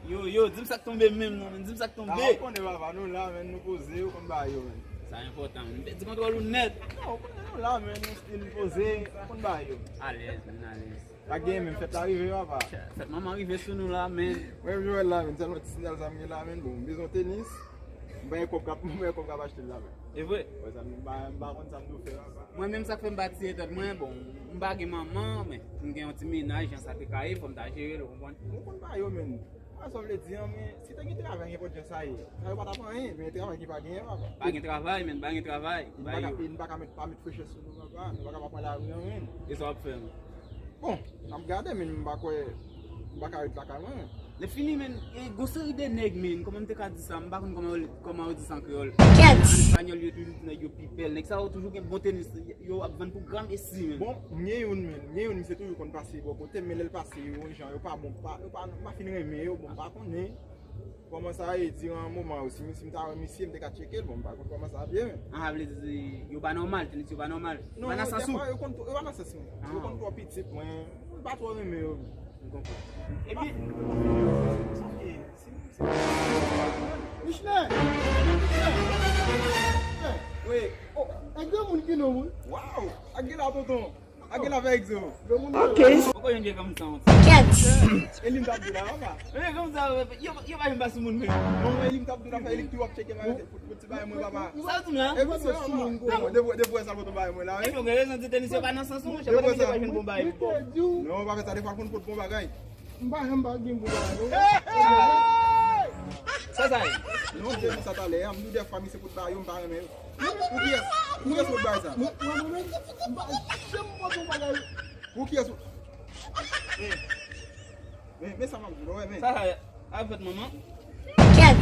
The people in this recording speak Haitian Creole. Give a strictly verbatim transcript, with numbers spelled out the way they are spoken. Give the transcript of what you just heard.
Yo, yo, di m sa k tonbe menm non, men di m sa k tonbe. Ah, ou konnen papa, nou la, men nou poze, ou konn bagay yo, men. Sa enpòtan, men. M pèdi kontwòl ou nèt. Non, ou konnen nou la, men nou stil poze, ou konn bagay yo. Alèz, men alèz. Pa gen, men fèt la rive, papa. Fèt manman rive sou nou la, men. Mwen, m jwe la, men sèlman ti sinyal sa m gen la, men bon, m bezwen tenis. M pa gen kòb k ap, m pa gen kòb k ap achte l la, men. E vre? Wè, sa m pa, m pa konn sa m dwe fè, papa. Mwen menm sa k fè m pa tiye tèt mwen, bon, m pa gen manman, men m gen yon ti mennaj, jan sa te ka ye, fò m ta jere l, ou konprann? Ou konn pa yo, men. Mwen sa m vle di an, men si te gen travay, nenpòt jan sa ye. Sa yo pa t ap anyen, men travay ki pa genyen, papa. Pa gen travay, men pa gen travay. E m pa ka, e m pa ka met, pa met frechè sou nou, papa. Nou pa ka pa pran lari an, men. E sa w ap fè, men? Bon, n ap gade, men m pa kwè, m pa ka ret lakay mwen. Lè fini, men, e, gon seri de nèg, men, kòman m te ka di sa? M pa konn kòman yo, kòman yo di sa an kreyòl. Kèt! An espanyòl, yo toujou di nèg yo pi bèl. Nèg sa yo toujou gen bon tenis, yo ap vann pou granmesi, men. Bon, m gen youn, men. M gen youn, misye toujou konn pase bò kote m, men lè l pase, yo, jan yo pa bon, pa, yo pa, m pa fin renmen yo, bon, m pa konnen. Kòman sa ye, diran yon moman osi, si m ta wè misye, m te ka tcheke l, bon, m pa konn kòman sa ap ye, men. Ah, vle di, yo pa nòmal, tenis yo pa nòmal. Non, pa nan sans ou? Dèfwa, yo konn, yo pa nan sans mwen. Yo konn twò piti pou mwen, m pa twò renmen yo. M konprann. Epi, sa ye, si, si. Michelet! Michelet! Wi. Oh, e granmoun ki non, wi? Waw! Ak gen la, tonton. Ak gen la, avèk zo. Ok. Poko yon vye kòmsa, yon ti. Kèt! E li m t ap di la, papa. Vye kòmsa, yo, yo pa janm pa sou moun, men. Non, e li m t ap di la, fè e li ki tou ap tcheke bagay pou, pou ti bagay mwen, papa. Sa w di m la? E misye, papa. Depi, depi, depi wè sa l poto bagay mwen la, wi. Epi w gen rezon di tenis yo pa nan sans ou, monchè, kote misye pa jwenn bon bagay pou bon. Non, pa fè sa, defwa l konn pot bon bagay. M pa janm pa gen bon bagay, non. Sa sa ye? Non, m te di sa talè a, m di w dèfwa misye pot bagay yo, m pa renmen yo. Pou kiyès? Pou kiyès ou bay sa? Mwen, mwen, mwen menm, m pa janm pote yon bagay. Pou kiyès ou? Men, men, men sa m ap di w, men. Sa sa ye? Avèk manman? Kèt!